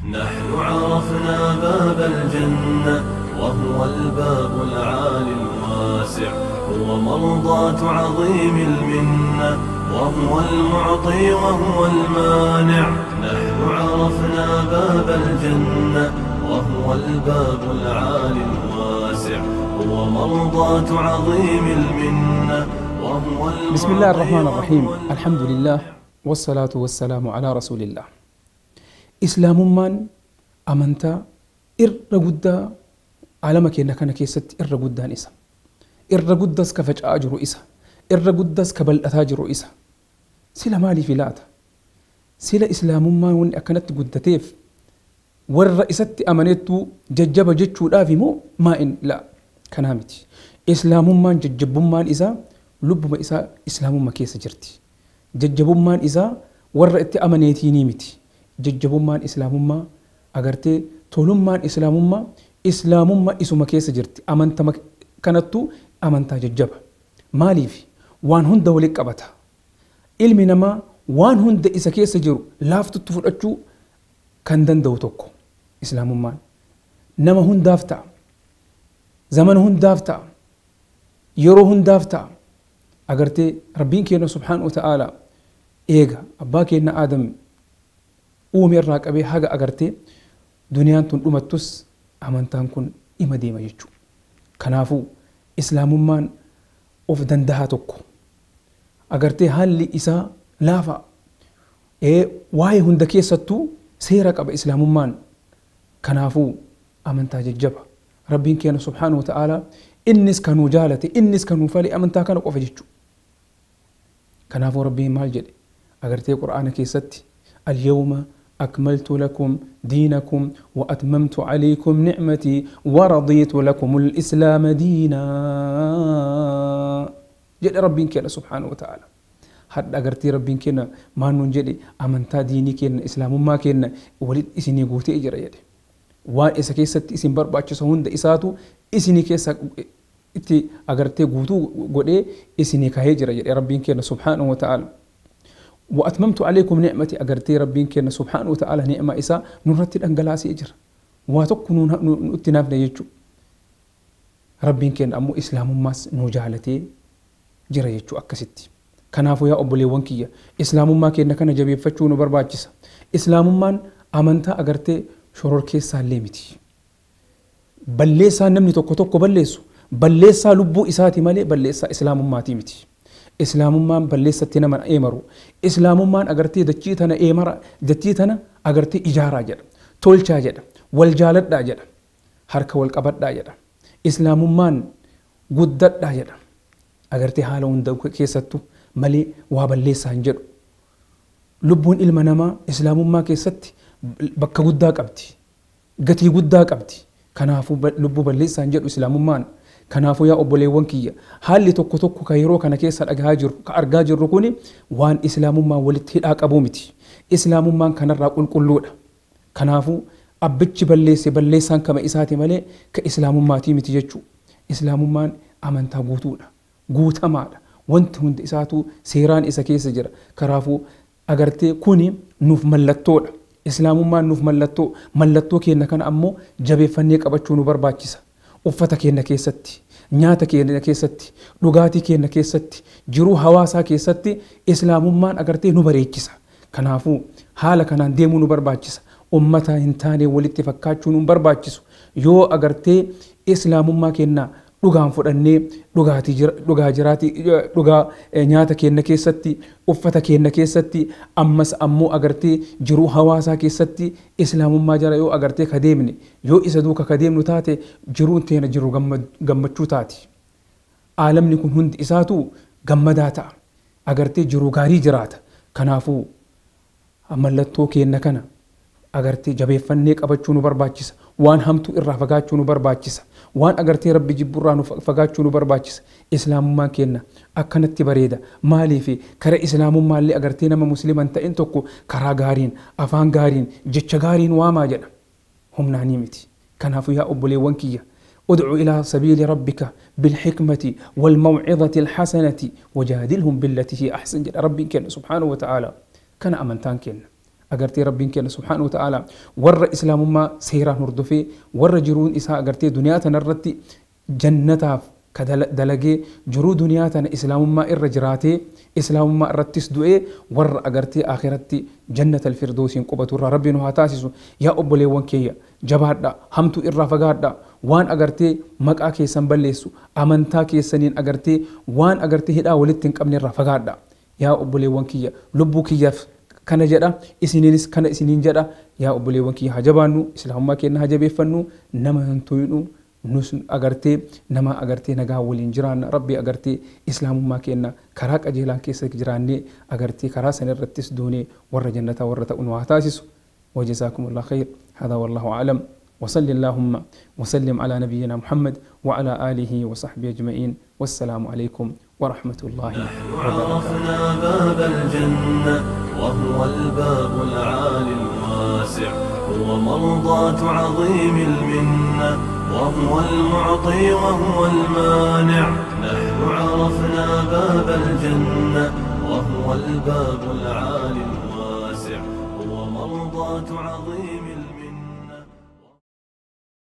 نحن عرفنا باب الجنة وهو الباب العالي الواسع، هو مرضاة عظيم المنة، وهو المعطي وهو المانع. نحن عرفنا باب الجنة وهو الباب العالي الواسع، هو مرضاة عظيم المنة، وهو المعطي. بسم الله الرحمن الرحيم. الحمد لله والصلاة والسلام على رسول الله. Islaamummaan amantaa irra guddaa alama keenya kana keessatti irra guddaan isa. Irra guddas ka faca'aa jiru isa. Irra guddas ka bal'ataa jiru isa. Sila maaliif laata? Sila islaamummaan wanni akkanatti guddateef warra isatti amanettuu jajjaba jechuudhaaf immoo maa'in laa kanaa miti. Islaamummaan jajjabummaan isaa lubbuma isaa islaamummaa keessa jirti. Jajjabummaan isaa warra itti amaneetiinii miti. Jajjabummaan islaamummaa agartee tolummaan islaamummaa islaamummaa isuma keessa jirti. Amantama kanattuu amantaa jajjaba. Maaliif? Waan hunda walitti qabata. Ilmi namaa waan hunda isa keessa jiru laaftutti fudhachuu kan danda'u tokko islaamummaan. Nama hundaaf ta'a. Zamana hundaaf ta'a. Yeroo hundaaf ta'a. Agartee Rabbiin keenya subhaanahu wa ta'ala eega abbaa keenya Aadam uume irraa qabee haga agartee duniyaan tun dhumattus amantaan kun ima deema jechuudha. Kanaafuu islaamummaan of dandahaa tokko agartee haalli isaa laafa waa'ee hunda keessattuu seera qaba islaamummaan. Kanaafuu amantaa jajjaba. Rabbiin keenya subhaanahu wa ta'ala innis kanuu jaalate innis kanuu fale amantaa kana qofa jechuudha. Kanaafuu Rabbiin maal jedhe agartee Qur'aana keessatti اليوم أكملت لكم دينكم وأتممت عليكم نعمتي ورضيت لكم الإسلام دينا. جل ربين كنا سبحانه وتعالى. حد أجرتي ربين كنا ما ننجلي أمنتا ديني كنا إسلام ما كنا ولد إسني قوتي إجرا يدي. وإذا كيست إسن بربع سهون دا إساتو إسني كيس إتي أجرتي قوتو قولي إسني كهجرة يدي ربين كنا سبحانه وتعالى. وأتممت عليكم نعمتي أجرتي ربين كنا سبحانه وتعالى نعمة إسا نرتل أنجلاسي إجر واتقنون نتنافنا يجو ربين كنا أمو إسلام ماس نجالتي جرى يجو أكستي كنافو يا أبو ليوانكية إسلام ما كنا كنا جبي فتشون برباجسا إسلام مان أمنتا أجرتي شرور كيسا ليمتي بل ليس نمني توكو توكو بل ليسو بل ليس لبو إساتي مالي بل ليس إسلام ما تيمتي Islaamummaan balleessatti nama eemaru. Islaamummaan agartee dachii tana eemara, dachii tana agartee ijaaraa jedha. Tolchaa jedha. Wal jaaladhaa jedha. Harka wal qabadhaa jedha. Islaamummaan guddadhaa jedha. Agartee haala hunda keessattuu malee waa balleessaa hin jedhu. Lubbuun ilma namaa islaamummaa keessatti bakka guddaa qabdi. Gatii guddaa qabdi. Kanaafuu lubbuu balleessaa hin jedhu islaamummaan. Kanaafuu yaa obboleewwan kiyya haalli tokko tokko ka yeroo kana keessa dhagahaa jirru ka argaa jirru kuni waan islaamummaan walitti hidhaa qabuu miti. Islaamummaan kanarraa qulqulluudha. Kanaafuu abbichi balleesse balleessaan kama isaati malee ka islaamummaatii miti jechuudha. Islaamummaan amantaa guutuudha. Guutamaadha. Wanti hundi isaatu seeraan isa keessa jira. Kanaafuu agartee kuni nuuf mallattoodha. Islaamummaan nuuf mallattoo mallattoo keenya kana ammoo jabeeffannee qabachuu nu barbaachisa. Uffata keenya keessatti, nyaata keenya keessatti, dhugaatii keenya keessatti, jiruu hawaasaa keessatti islaamummaan agartee nu bareechisa. Kanaafuu haala kanaan deemuu nu barbaachisa. Ummata hin taane walitti fakkaachuu nu barbaachisu. Yoo agartee islaamummaa keenya dhugaan fudhannee dhugaa jiraatii dhugaa nyaata keenya keessatti, uffata keenya keessatti, ammas ammoo agartee jiruu hawaasaa keessatti islaamummaa jala yoo agartee ka deemne yoo isa duuka ka deemnu taate jiruun teena jiru gammachuu taati. Aalamni kun hundi isaatu gammadaa ta'a. Agartee jiruu gaarii jiraata. Kanaafuu mallattoo keenya kana agartee jabeeffannee qabachuu nu barbaachisa. Waan hamtuu irraa fagaachuu nu barbaachisa. Waan agartee Rabbi jibburraa nu fagaachuu nu barbaachisa. Islaamummaan keenya akkanatti bareeda. Maaliif kara islaamummaallee agartee nama musliman ta'in tokko karaa gaariin, afaan gaariin, jecha gaariin waamaa jedha. Humnaanii miti. Kanaafuu yaa obboleewwan kiyya ادع إلى سبيل ربك بالحكمة والموعظة الحسنة وجادلهم بالتي هي أحسن. ربي كان سبحانه وتعالى كان أمنتان كان Agartee rabbiin keenya subhaanahu wa ta'ala warra islaamummaa seeraan hordofee warra jiruun isaa agartee duniyaa tanarratti jannataaf ka dalagee jiruu duniyaa tana islaamummaa irra jiraatee islaamummaa irrattis du'ee warra agartee akhiratti jannata alfirdoosiin qubatu irraa rabbiin haa taasisu. Yaa obboleewwan keeyya jabaadha, hamtuu irraa fagaadha, waan agartee maqaa keessan balleessu amantaa keessaniin agartee waan agartee hidhaa walitti hin qabne irraa fagaadha. Yaa obboleewwan kiyya lubbuu kiyyaaf kana jedha, isiniinis kana isiniin jedha. Yaa obboleewwan kiyya haa jabaannu, islaamummaa keenya haa jabeeffannu, nama hin tuynu, nus agartee nama agartee nagaa waliin jiraanna. Rabbi agartee islaamummaa keenya karaa qajeelaan keessa jiraannee agartee karaa san irrattis duunee warra jannataa warra ta'u nu haa taasisu. وجزاكم الله خير. هذا والله أعلم، وصل اللهم وسلم على نبينا محمد وعلى آله وصحبه أجمعين، والسلام عليكم ورحمة الله وبركاته. عرفنا باب الجنة وهو الباب العالي الواسع، هو مرضاة عظيم المنة، وهو المعطي وهو المانع. نحن عرفنا باب الجنة وهو الباب العالي الواسع، هو مرضاة عظيم